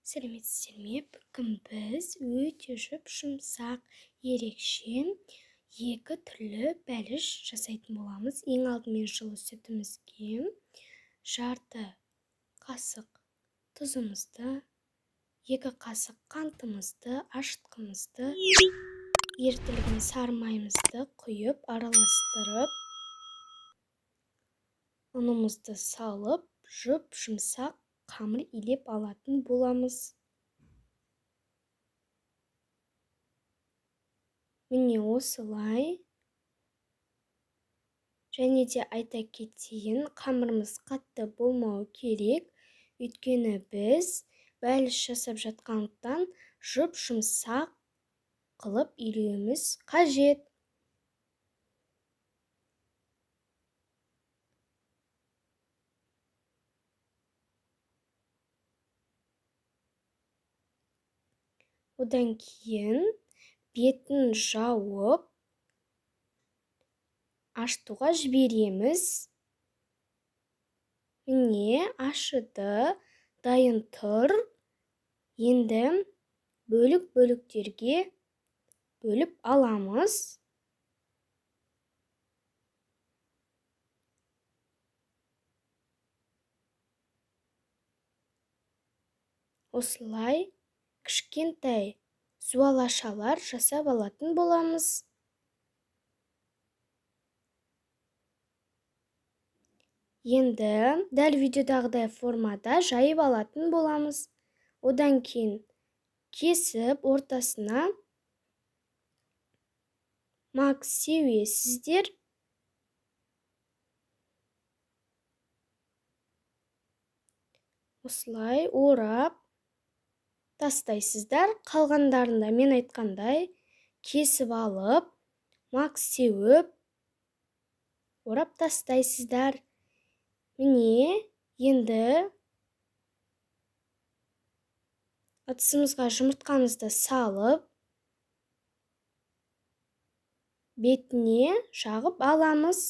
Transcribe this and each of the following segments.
Сәлеметсіздер ме? Бүгін біз өте жұп-жұмсақ, ерекше екі түрлі бәліш жасайтын боламыз. Ең алдымен жылы сүтімізге жарты қасық тұзымызды, 2 қасық қантымызды, ашытқымызды, ерітілген сары майымызды құйып, араластырып, ұнымызды салып, жұп-жұмсақ қамыр илеп алатын боламыз. Міне осылай. Және де айта кетейін, қамырымыз қатты болмауы керек, өйткені біз бәліш жасап жатқандықтан жұп-жұмсақ қылып илеуіміз қажет. Одан кейін бетін жауып, ашытуға жібереміз. Міне, ашыды, дайын тұр. Енді бөлік-бөліктерге бөліп аламыз. Осылай кішкентай зуалашалар жасап алатын боламыз. Енді дәл видеодағыдай формада жайып алатын боламыз. Одан кейін кесіп ортасына мак себесіздер. Осылай орап тастайсыздар. Қалғандарында мен айтқандай кесіп алып, мак сеуіп, орап тастайсыздар. Міне, енді ыдысымызға жұмыртқамызды салып, бетіне жағып аламыз.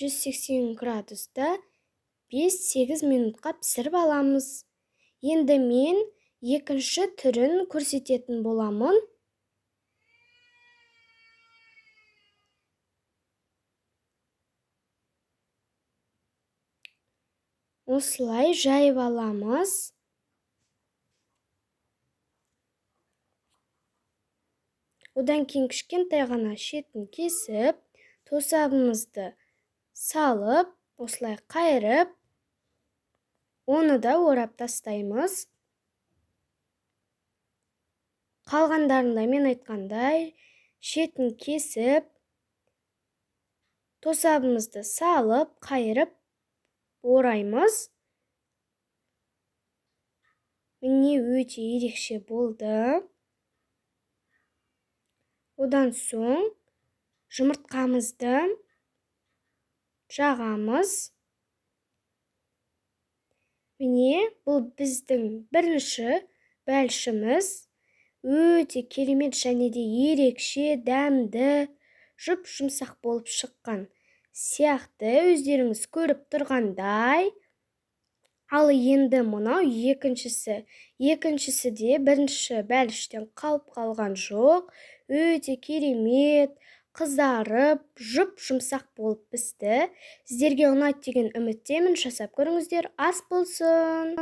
180 градуста 5-8 минутқа пісіріп аламыз. Енді мен екінші түрін көрсететін боламын. Осылай жайып аламыз. Одан кейін кішкентай ғана шетін кесіп, тосабымызды салып, осылай қайырып, оны да орап тастаймыз. Қалғандарында мен айтқандай, шетін кесіп, тосабымызды салып, қайырып ораймыз. Міне, өте ерекше болды. Одан соң жұмыртқамызды жағамыз. Міне, бұл біздің бірінші бәлішіміз. Өте керемет және де ерекше дәмді, жұп-жұмсақ болып шыққан сияқты, өздеріңіз көріп тұрғандай. Ал енді мынау екіншісі. Екіншісі де бірінші бәліштен қалып қалған жоқ. Өте керемет, қызарып, жұп-жұмсақ болып пісті. Сіздерге ұнайды деген үміттемін. Жасап көріңіздер. Ас болсын.